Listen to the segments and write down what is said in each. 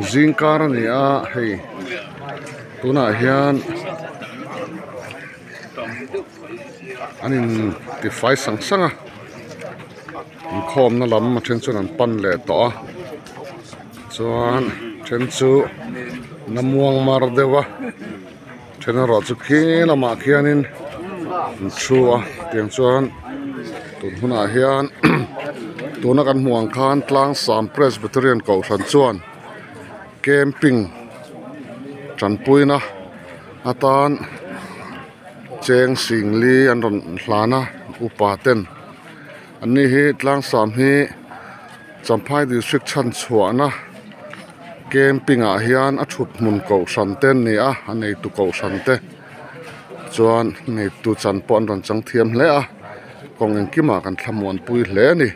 Zingkar a ni a hei tunah hian an in tifai sang sang a inkhawmna lam a then chuan an pan leh tawh a chuan then chu namuang mar deuh a then erawh chu khi lamah khianin an thu a tiang chuan tun hunah hian tuna kan hmuh ang khan tlangsam presbyterian kohhran chuan camping tanpuina atan cheng singli an rawn hlan a upa ten an ni hi tlangsam hi Champhai district chhanchhuahna camping ah hian a thut hmun kohhran te an ni a a neitu kohhran te chuan neitu chan pawh an rawn chang thiam hle a kawng engkimah kan thlamuanpui hle a ni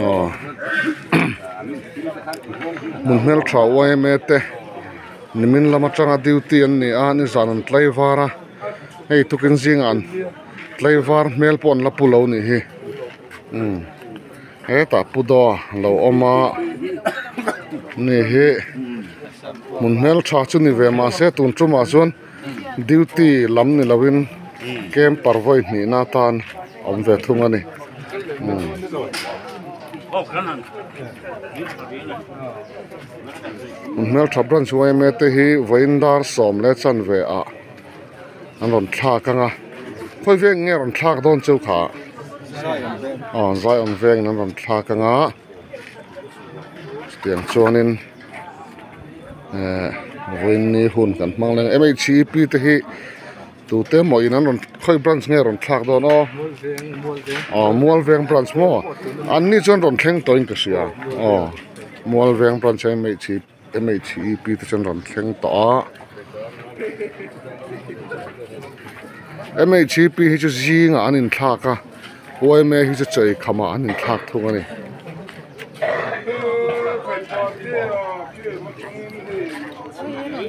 aw hmun hmeltha yma te nimin lam atanga duty an ni a nizan an tlaivar a hei tukin zingah an tlaivar hmel pawh an la pu lo nih hi umm hetah pu daw a lo awm a ni hi hmun hmeltha chu ni ve mahse tun tumah chuan duty lam ni lovin camper vawi hnihna atan a awm ve thung a ni umm. Hmun hmeltha branch yma te hi vawiin dar sawm leh chanve ah. An rawn thlak ang a khawi veng nge rawn thlak dawn chu kha aw Zion vengin an rawn thlak ang a chutiang chuanin eh vawiin ni hun kan hmang leng m h e p te hi tute emaw in an rawn khawi branch nge rawn thlak dawn aw aw mual veng branch maw an ni chuan rawn thleng tawhin ka hria aw mual veng branch m h e M-H-E-P te chuan rawn thleng tawh a M-H-E-P hi chu zingah an inthlak a Y_M_A hi chu chaw eikham ah an inthlak thung a ni.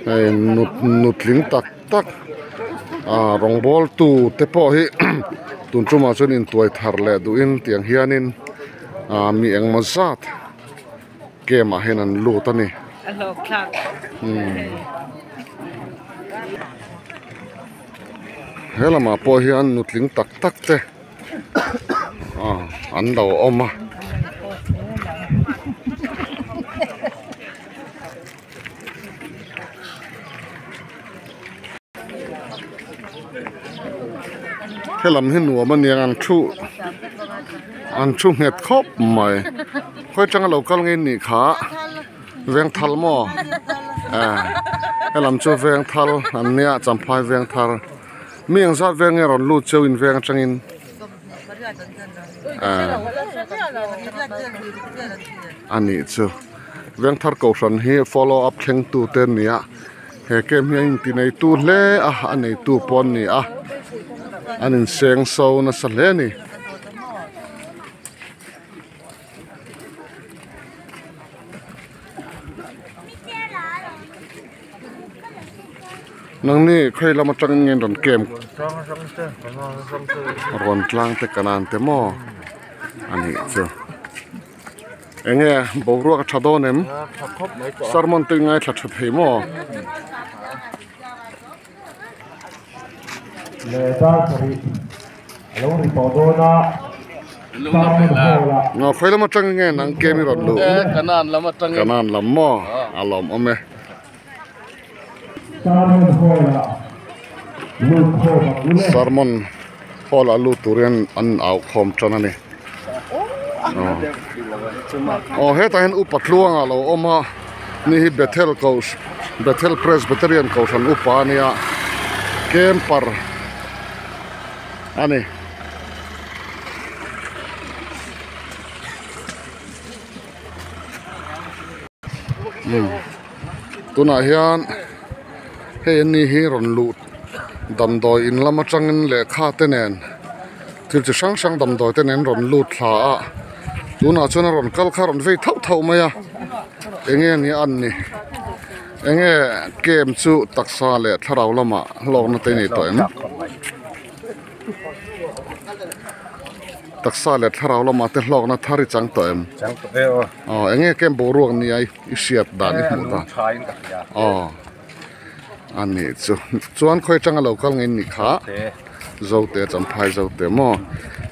Hei nut nutling tak tak ah rawngbawl tu te pawh hi tun tumah chuan intuai thar leh duhin tiang hianin ah mi engmaw zat. Game ah hian an lut a ni. A hlawk thlak. He lamah pawh hian nutling tak tak te an lo awm a. Helam hi nuam a nia an thu an thu nghet khawp mai khawi atanga lo kal nge nih kha Vengthal maw eh helam chu Vengthal an nia Champhai Vengthar mi ang zat vel nge rawn lut cheu in veng atangin eh a nih chu Vengthar kohhran hi follow up thleng tu te an ni a. He camp hi a inti neitu hle a a neitu pawh an ni a an inseng so nasa hle a ni. Nangni khawi lam atangin nge an rawn camp rawn tlang te kanan te maw a nih chu. Enge boruak a tha dawn em? Sermon te ngaithla tha thei maw? Leh dar sarih a lo ri tawh dawn a, sermon hall ah. Ngaw khawi lam atang nge nang kem i rawn luh? Kanan lam atangin. Kanan lam maw? A lawmawm e. Sermon hall ah lut khawm ang u le. Sermon hall ah lut turin an au khawm tan a ni. Aw hetah hian upa tluanga lo awm a ni hi Bethel Koh Bethel Presbyterian Kohhran upa a nia camper a ni. Tunah hian. Hei an ni hi rawn luh damdawi in lam atangin lehkha te nen thil chi hrang hrang damdawi te nen rawn lut thla a tunah chuan a rawn kal kha a rawn vei thauh thauh mai a eng nge ni a an ni eng nge camp chu taksa leh thlarau lamah hlawkna te a nei tawh em. Taksa leh thlarau lamah te hlawkna thar i chang tawh em? Chang tawh e aw. Aw eng nge kem boruak nia i hriat dan i hmuh dan? Tha in ka hria. Aw a nih chu chuan khawi atanga lo kal ngei ni kha? Zote Champhai Zote maw?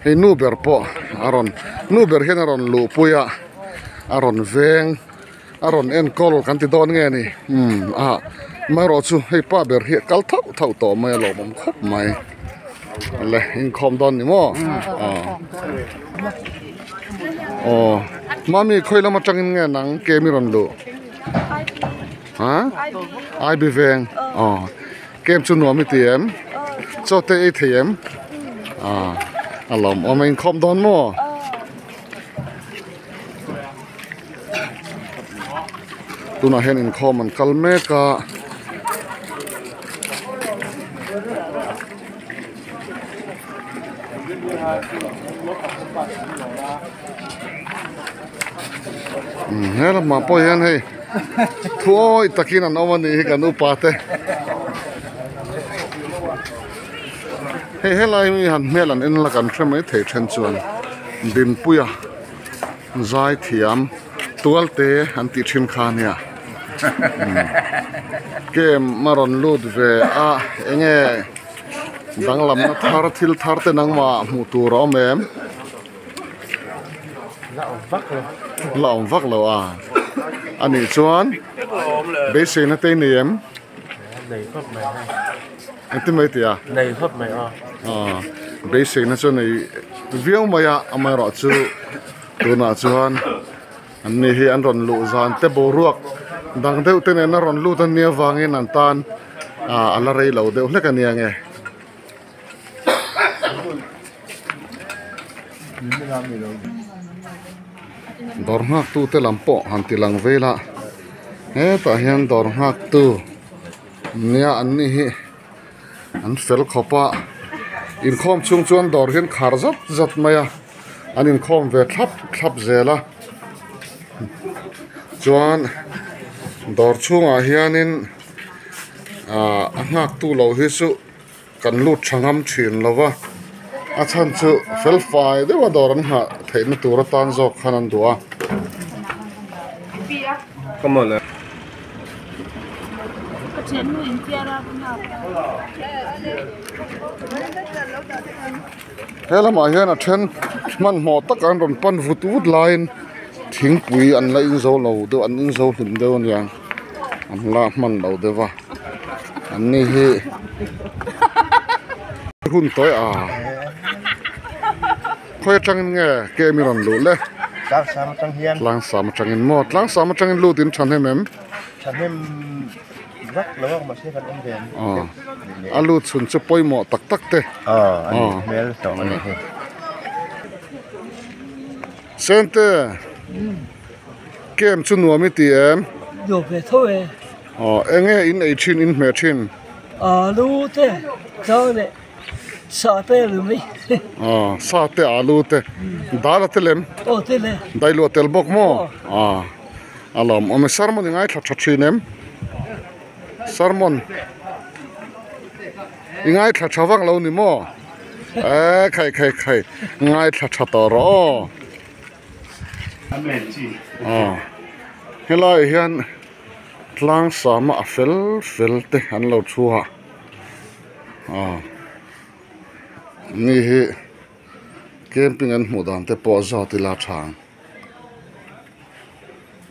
Hei nu ber pawh a rawn nu ber hian a rawn luhpui a a rawn veng a rawn enkawl kan ti dawn nge ni umm ah amaherawhchu hei pa ber hi a kal thauh thauh tawh mai a lawmawm khawp mai le inkhawm dawn ni maw aw aw mami khawi lam atangin nge nang ke mi rawn luh ha I B veng aw kem chu nuam i ti em chaw te ei thei em ah a lawmawm a inkhawm dawn maw. Tunah hian inkhawm an kal mek a. He lamah pawh hian hei thuawi takin an awm a nih hi kan upa te. Hei helai mi han hmel an en la kan hre mai thei then chuan Dinpuia zai thiam tual te an tih thin kha ania game a rawn lut ve a enge danglamna thar thil thar te nangmah hmuh tur a awm em la awm vak lo a anih chuan beiseina te i nei em. Engtin mai tia? Nei khawp mai a. Aw, beiseina chu nei viau mai a, amaherawhchu tunah chuan an ni hi an rawn luh zan te boruak dang deuh te nen a rawn lut a nia vangin an tan a la rei lo deuh hlek a nia nge. Dawr nghak tu te lam pawh han ti lang vel a, hetah hian dawr nghak tu. Nia an ni hi an fel khawp a inkhawm chhung chuan dawr hian khar zat zat mai a an inkhawm ve thlap thlap zel a chuan dawr chhungah hianin ahh a nghak tu lo hi chu kan lut tha ngam thin lo va a chhan chu fel fai deuh a dawr an nghah theih na tur atan zawk khan an duh a. He lamah hian a then hmanhmawh tak an rawn pan vut vut laiin thingpui an la inzo lo deuh an inzo hlim deuh aniang an la hman lo deuh va. An ni hi hun tawi a khawi atangin nge ke mi rawn luh le Tlangsam atang hian Tlangsam atangin maw Tlangsam atangin lut in thahnem em Thahnem vak lo a mahse kan awm ve a lut chhun chu pawimawh tak tak te aw a nih hmel tawh a nih hi Sente Camp chu nuam i ti em Nuam ve tho e. Aw eng nge in ei thin in hmeh thin? Alu te chang leh sa te a ni mai. Aw sa te alu te dal a tel em? Aw tel e. Dailuah tel bawk maw? Aw a lawm awm e sermon i ngaithla tha thin em? Sermon i ngaithla tha vak lo ni maw? E khai khai khai ngaithla tha tawh rawh aw. Aw helaiah hian. Tlang sama a fel fel te an lo thu a aw mi hi camping an hmuh dan te pawh a zat ila tha ang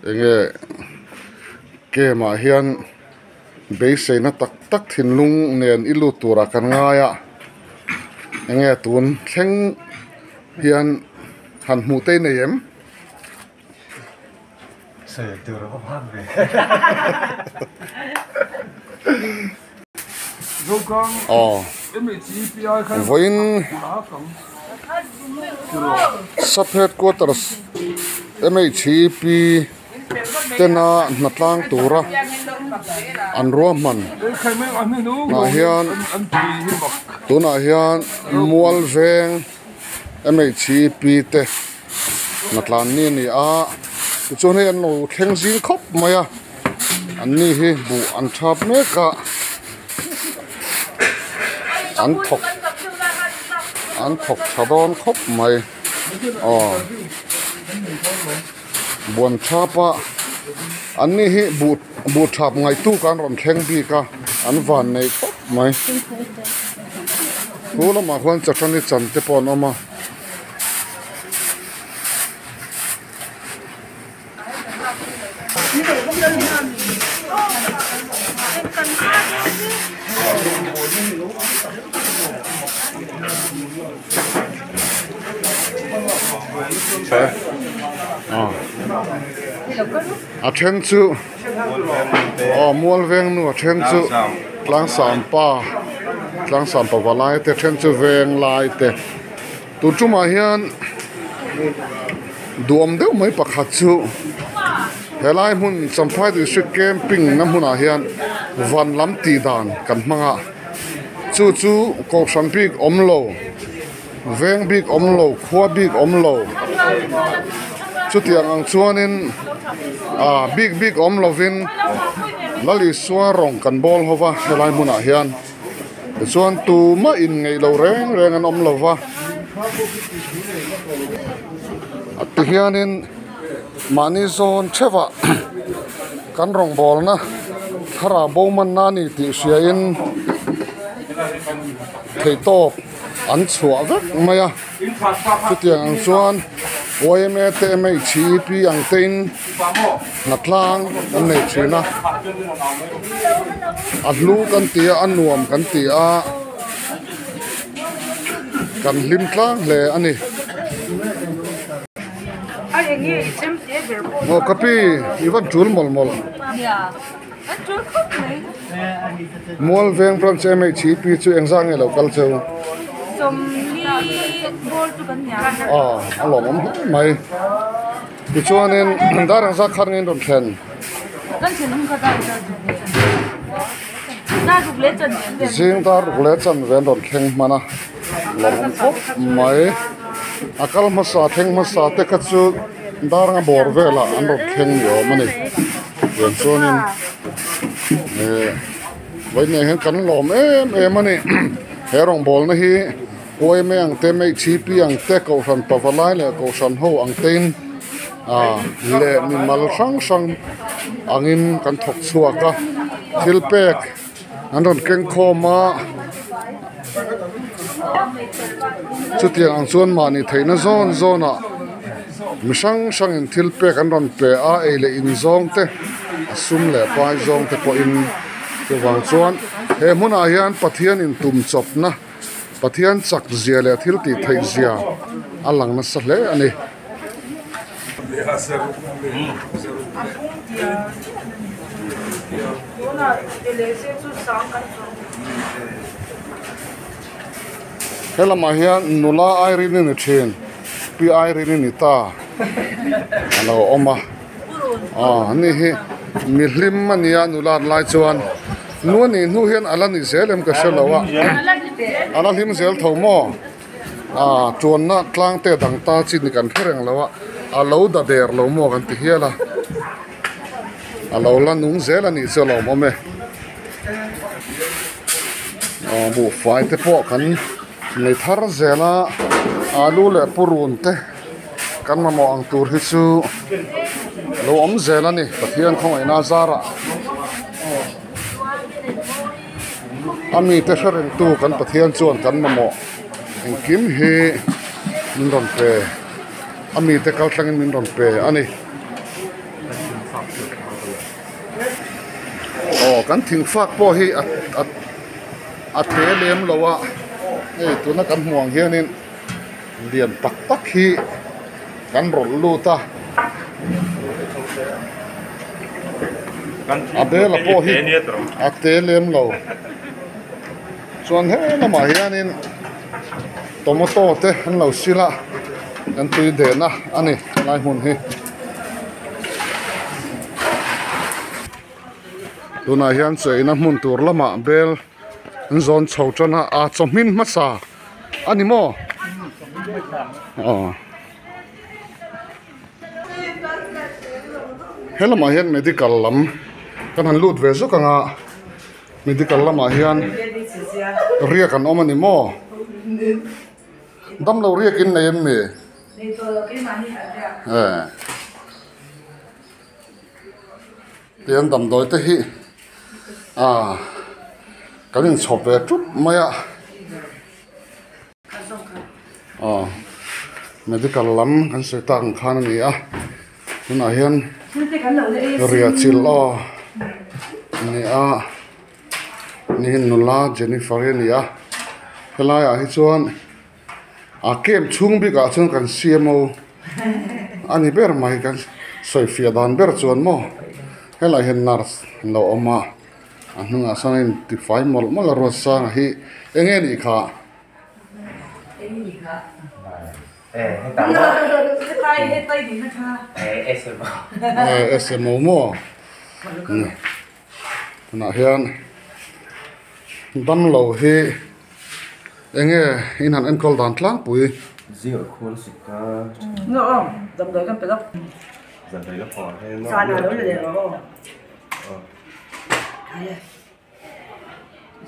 enge camp ah hian beiseina tak tak thinlung nen i lut turah kan ngai a enge tun thleng hian han hmuh te i nei em. Sawi tur a va hman ve. Aw vawiin sub headquarters M H E P. tena hnatlang tura an ruahman ah hian tunah hian mual veng M_H_P te hnatlan ni a ni a tichuan hei an lo thleng zing khawp mai a an ni hi buh an thap mek a an thawk an thawk tha dawn khawp mai aw buan thap a an ni hi buh buh thap ngaitu khan rawn thleng bik a an van nei khawp mai chu lamah khuan chawhani chan te pawh an awm a. A then chu aw mual veng nu a then chu tlangsam pa tlangsam pa valai te a then chu veng lai te. Tun tumah hian duam deuh mai pakhat chu helai hmun Champhai district camping na hmunah hian van lam tih dan kan hmang a chu chu kohhran bik awm lo veng bik awm lo khua bik awm lo chutiang ang chuanin ah bik bik awm lovin Lal Isua rawng kan bawl ho va helai hmunah hian. Tichuan tumah inngeih lo reng reng an awm lo va, a ti hianin mahni zawn theuhah kan rawngbawlna thlarau bo manna a ni tih hriain theihtawp an chhuah vek mai a. Chutiang ang chuan yma te mhep ang te in hnatlang an nei thin a, a hlu kan ti a a nuam kan ti a, kan hlim tlang hle a ni. Aw ka pi i van tul mawlh mawlh. Mualveng branch MHEP chu engzah nge lo kal cheu? Aw a lawmawm hle mai. Tichuanin dar engzah khan nge in rawn thlen? Zing dar ruk leh chanve an rawn thleng hman a, lawmawm khawp mai. A kal hmasa thleng hmasa te kha chu dar anga bawr velah an rawn thleng ni awm a ni. Tiang chuanin eh vawiin hian kan lawm em em a ni he rawngbawlna hi yma ang te mhp ang te kohhran pavalai leh kohhran ho ang tein ah leh mimal hrang hrang angin kan thawk chhuak a thil pek an rawn keng khawm a chutiang ang chuan mahni theihna zawn zawn ah. Mi hrang hrangin thil pek an rawn pe a, ei leh in zawng te, a sum leh pai zawng te pawhin chuvang chuan he hmunah hian Pathian in tum chawpna, Pathian chak zia leh thil tih theih zia a lang nasa hle a ni. He lamah hian nula Irene ni thin Pi Irene ni ta a lo awm a aw ani hi mihlim a nia nula an lai chuan nu a nih hnu hian a la ni zel em ka hre lo a a la hlim zel tho maw ah tuanna tlang te dang ta chi ni kan hre reng lo a a lo da der lo maw kan ti hial a a lo la nung zel a nih chu a lawmawm e. Aw buhfai te pawh kan nei thar zel a alu leh purun te kan mamawh ang tur hi chu lo awm zel a ni Pathian khawngaihna a zarah a mite hre reng tu kan Pathian chuan kan mamawh engkim hi min rawn pe a mite kal thlangin min rawn pe a ni. Aw kan thing fak pawh hi a a a te lem lo a hei tuna kan hmuh ang hianin lian tak tak hi kan rawlh lut a a bela pawh hi a te lem lo chuan he lamah hianin tomato te an lo sil a an tui dehna a ni helai hmun hi. Tunah hian cheina hmun tur lamah bel an zawn chho tan a, ah chawhmin hmasa a ni maw? Aw. He lamah hian medical lam kan han lut ve zuk ang a, medical lamah hian riak an awm a ni maw? Damlo riak in nei em mi? Tiang damdawi te hi ah kan inchhawp ve ṭup mai a aw medical lam kan sawi tak ang khan a ni a tunah hian riah chilh aw a ni a ni hi nula Jennifer-i a ni a helaiah hi chuan. A camp chhung bikah chuan kan CMO a ni ber mai kan sawi fiah dan ber chuan maw helaiah hian nurse an lo awm a a hnungah sawn a intifai mawlh mawlh a Ruatsanga hi eng nge nih kha? SMO maw tunah hian damlo hi. Enge in han enkawl dan tlangpui? Zing khuan sik a. Nga aw, damdawi kan pe lo. Damdawi la pawh he nga. Zan ah lo la leh rawh aw. Khai e.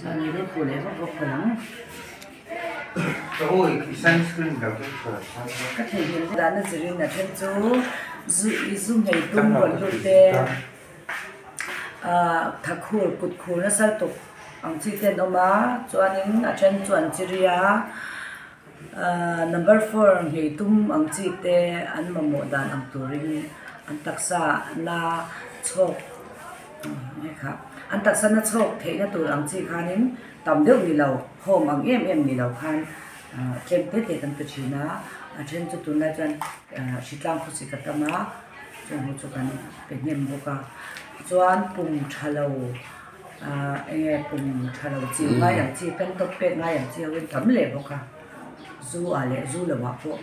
Zan ah lo phu leh vak vak phawt ang. Ka awi i sunscreen lo chu tha Ka theihnghilh dan a zirin a then chu zu i zu ngei tum rawn lut te. Ahh tha khur kut khur nasa lutuk ang chi te an awm a chuanin a then chu an chi ri a ahh number four nghei tum ang chi te an mamawh dan ang turin an taksa na chhawk kha an taksa na chhawk theihna tur ang chi khanin tam deuh ni lo home ang em em ni lo khan ahh tlem te te kan pe thin a a then chu tunlai chuan ahh hritlang khawsik a tam a. Chung ho chu kan pe hnem bawk a chuan pum tha lo ah eng nge pum tha lo chi ngai ang chi pen tawp pek ngai ang chi ho in tam leh bawk a zu ah leh zu lo ah pawh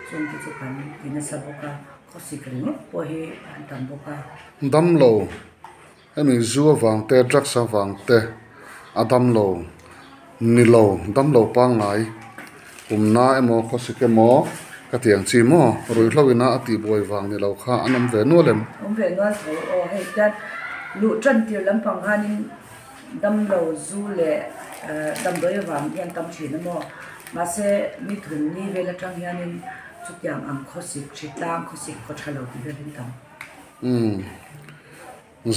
chung te chu kan ti nasa bawk a khawsik ringawt pawh hi an tam bawk a. Damlo hemi zu avang te drugs avang te a damlo ni lo damlo pangngai pumna emaw khawsik emaw ka ti ang chi maw ruihhlo ina a tihbuai vang ni lo kha an awm ve nual em? Awm ve nual tho aw hei hian luh tan tir lampang khanin damlo zu leh damdawi avang hian tam thin a maw mahse ni thum ni vel atang hianin chutiang ang khawsik hritlang khawsik khaw tha lo tih vel hi an tam. Umm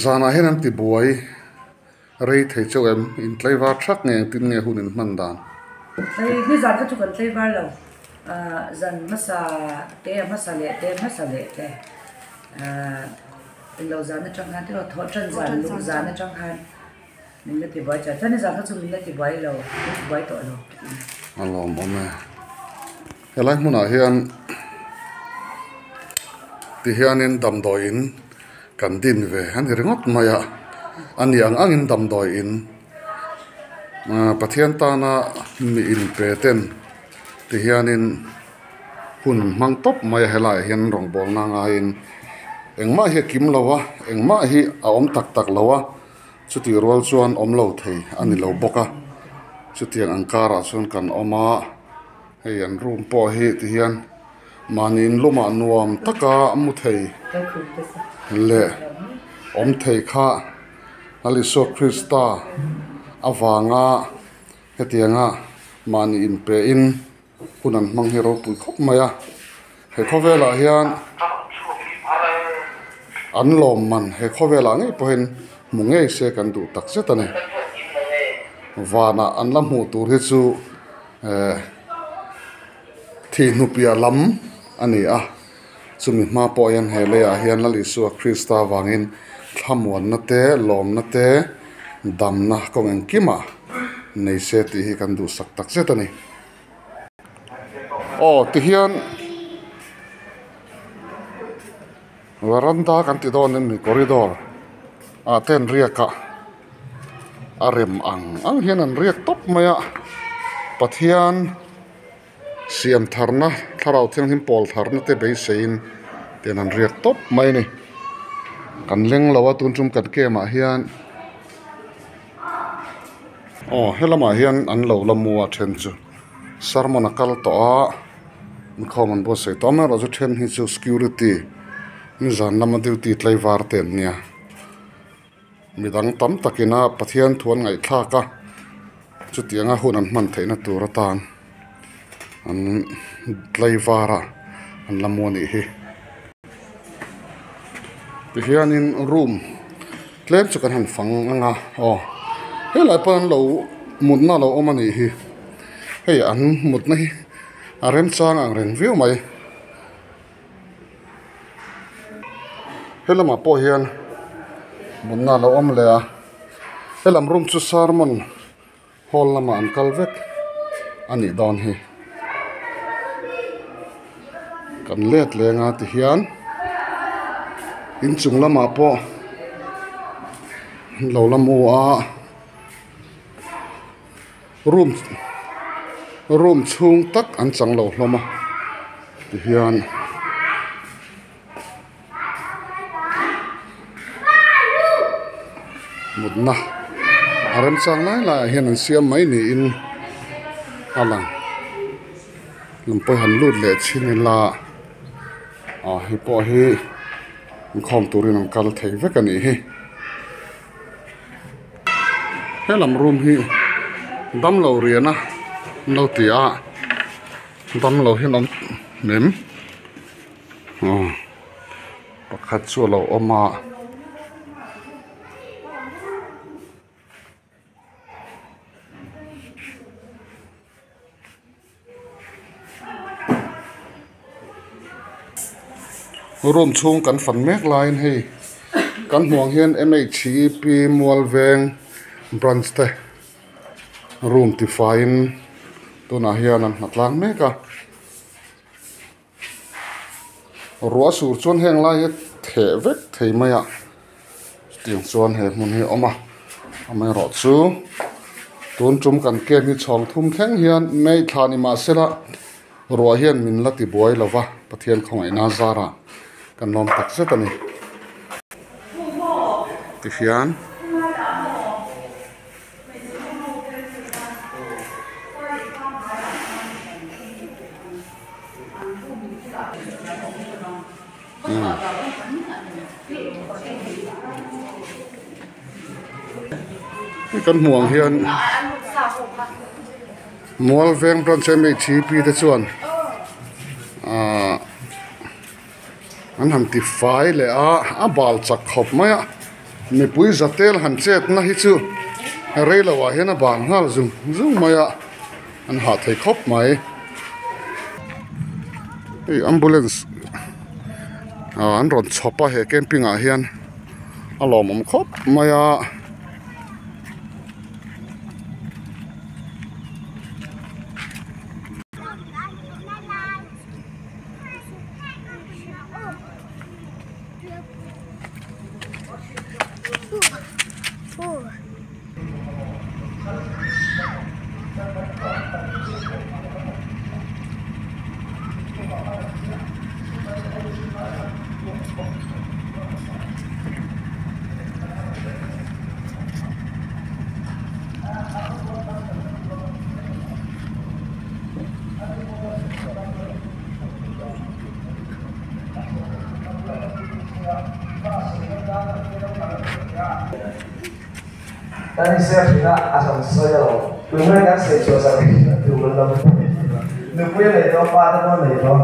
zanah hian an tibuai. Rei thei chauh em? In tlaivar thak nge engtin nge hun in hman dan? Tlai nizan kha chu kan tlaivar lo. Ahh zan hmasa te a hmasa leh te hmasa leh te ahh englo zan atang khan tiraw thawh tan zan luh zan atang khan min la tibuai char chuan nizan kha chu min la tibuai lo min tibuai tawh lo. A lawmawm e. Helai hmunah hian tihianin damdawiin kan din ve a ni ringawt mai a, a ni ang angin damdawiin ah Pathian tana mi inpe ten tihianin hun an hmang tawp mai a helaiah hian rawngbawlna ngaiin engmah hi a kim lo a engmah hi a awm tak tak lo a chutih rual chuan awm lo thei a ni lo bawk a chutiang ang karah chuan kan awm a. Hei an room pawh hi ti hian mahni in lumah nuam taka mu thei leh awm thei kha Lal Isua Krista avanga hetianga mahni inpe in hun an hmang hi ropui khawp mai a he khawvelah hian an lawm man he khawvelah ngei pawhin hmu ngei se kan duh tak zet a ni vanah an la hmuh tur hi chu. Eh thihnu piah lam a ni a chumi hma pawh hian he leiah hian Lal Isua Krista avangin thlamuanna te lawmna te damna kawng engkimah nei se tih hi kan duhsak tak zet a ni. Aw tihian veranda kan ti dawn em ni corridor ah te an riak a a rem ang ang hian an riak tawp mai a Pathian siam tharna thlarau thianghlim pawl tharna te beiseiin tian an riak tawp mai a ni kan leng lo a tun tum kan camp ah hian. Aw helamah hian an lo la mu a then chu sermon a kal tawh a inkhawm an buatsaih tawh a amaherawhchu then hi chu security nizan lama duty tlaivar te an nia midang tam takin a Pathian thu an ngaihthlak a chutianga hun an hman theihna tur atan an tlaivar a an la mu a nih hi. Tihianin room tlem chu kan han fang ang a aw helai pawh an lo mutna a lo awm a nih hi hei an mutna hi a remchang ang reng viau mai helamah pawh hian mutna a lo awm leh a helam room chu sermon hall lamah an kal vek a nih dawn hi kan let leng a tihian inchung lamah pawh an lo la mu a room room chhung tak an chang lo hlawm a tihian. Mutna a remchang lai laiah hian an siam mai niin a lang lam pawh han lut leh chhin ila ah hei pawh hi inkhawm turin an kal thei vek a nih hi helam room hi damlo riahna an lo ti a damlo hi an awm em. Aw pakhat chu a lo awm a. Room chhung kan fan mek laiin hei kan hmuh ang hian M H E P Mualveng branch te room tifaiin tunah hian an hna tlang mek a. Ruah sur chuan heng lai hi theh vek thei mai a chutiang chuan he hmun hi a awm a amaherawh chu tun tum kan camp hi chhawng thum thleng hian May thla ni mahsela ruah hian min la ti buai lo va Pathian khawngaihna zarah kan lawm tak zet a ni tihian. Kan hmuh ang hian Mualveng branch M_H_E_P te chuan ahh an han ti fai leh a a bal chak khawp mai a mipui za tel han chet na hi chu rei lo ah hian a bal nghal zung zung mai a an hah thei khawp mai hei ambulance ah an rawn chhawp a he camping ah hian a lawmawm khawp mai a. Kan insiam thin a, a rawn sawi a lo. Tunhma kan sawi chhuah zan hi a tur an lo nupui a nei tawh, pa te pawh a nei tawh,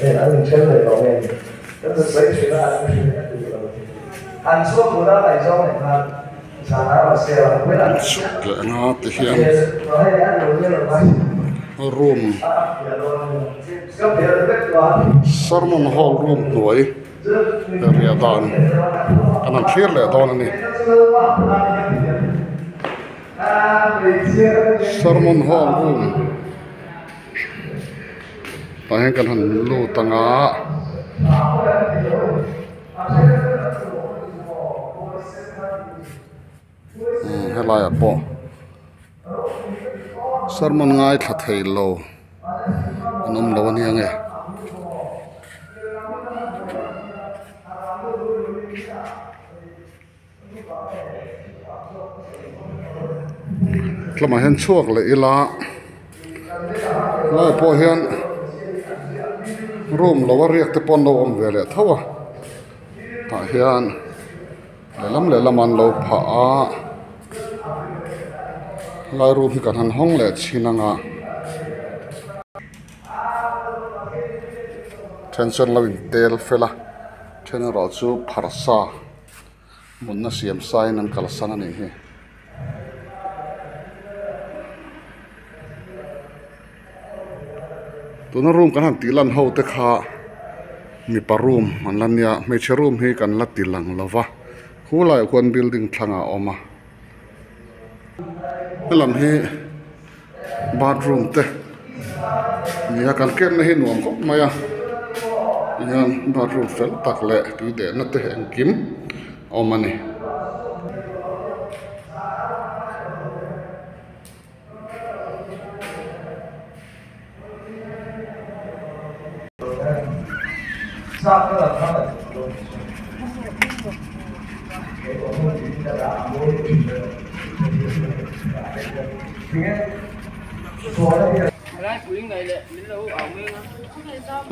eh an inthen leh tawh nge ni. Kan rawn sawi thin a, an hrilh a tur lo. An chhuak tur a ngaihzawng leh khan zan a rawn sel a, nupui an Chhuak leh anga ti hian room sermon hall room hnuai riah dan kan han thlir leh dawn a ni sermon hall room tah hian kan han lut ang a. Helai ah pawh sermon ngaithla thei lo an awm lo a nia nge. Lamah hian chhuak leh ila helaiah pawh hian room lo a riak te pawh an lo awm ve leh tho a tah hian lehlam lehlam an lo phah a helai room hi kan han hawng leh chhin ang a then chuan lo in tel fel a then erawh chu pharsa. Mutna siam saiin an kalsan a nih hi. Tuna room kan han tih lan ho te kha mipa room an la nia hmeichhe room hi kan la ti lang lo va khulaiah khuan building thlangah a awm a helam hi bathroom te nia kan camp na hi nuam khawp mai a tihian bathroom fel tak leh tui dehna te engkim a awm a ni.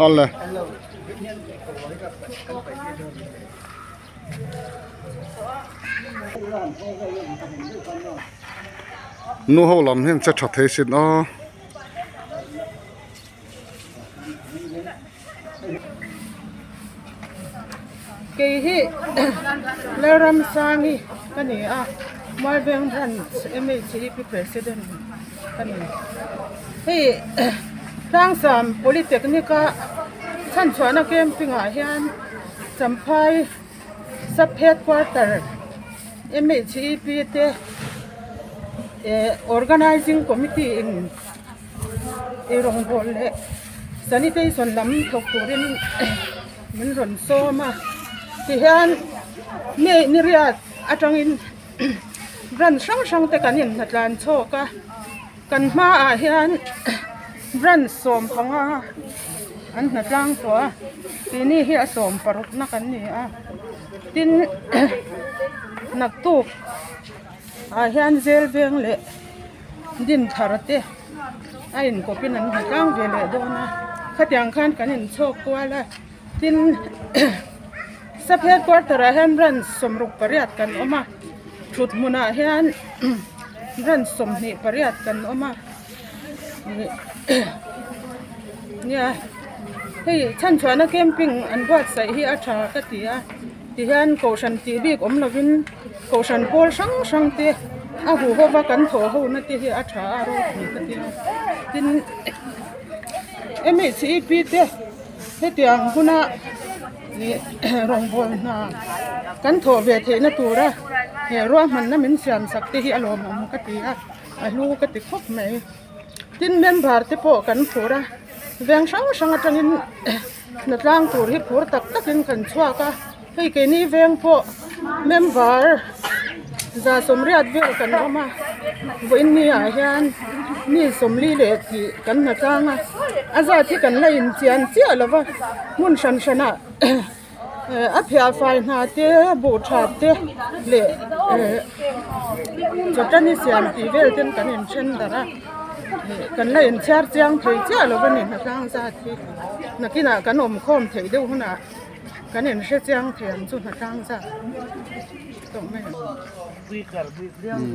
Awle. Nu ho lam hian che tha thei sin aw. Kei hi Lalramsangi ka ni a, Mualveng Branch MHEP President ka ni. Hei Tlangsam Polytechnic a chhanchhuahna camping ah hian Champhai Sub Headquarter MHEP te eh Organizing Committee in eirawngbawl leh sanitation lam thawk turin min rawn sawm a tihian May ni riat atangin branch hrang hrang te kan inhnatlan chhawk a kan hmaah hian branch 15 an hnatlang tawh a tihni hi a 16 na kan ni a tin naktuk ah hian zel veng leh. Din thar te a inkawp in an hmu tlang ve leh dawn a khatiang khan kan inchhawk kual a tin sub headquarter ah hian branch 68 kan awm a thut hmunah hian branch 28 kan awm a nia hei chhanchhuahna camping an buatsaih hi a tha ka ti a. Tihian kohhran tih bik awm lovin kohhran pawl hrang hrang te a huh hova kan thawh ho na te hi a tha a ropui ka ti a tin M H E P te hetiang huna ih rawngbâwl hna kan thawh ve theihna tura he ruahmanna min siam sak te hi a lawmawm ka ti a a hlu ka ti khawp mai tin member te pawh kan phur a veng hrang hrang atangin. Hnatlang tur hi phur tak takin kan chhuak a, hei keini veng pawh member 180 vel kan awm a, vawiin ni ah hian mi 40 leh tih kan hnatlang a, a zat hi kan la inchian chiah lo va, hmun hran hran ah a phiah fai hna te buh that te leh chawtani siam tih vel ten kan inthen darh a, kan la inchhiar chiang thei chiah lo va ni hnatlang zat hi. Nakinah kan awm khawm theih deuh hunah kan in hre chiang thei ang chu hnatlang zat tawh mai ang.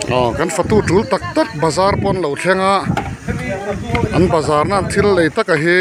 Aw kan fatu tul tak tak bazar pawn lo thleng a an bazar na an thil lei taka hi.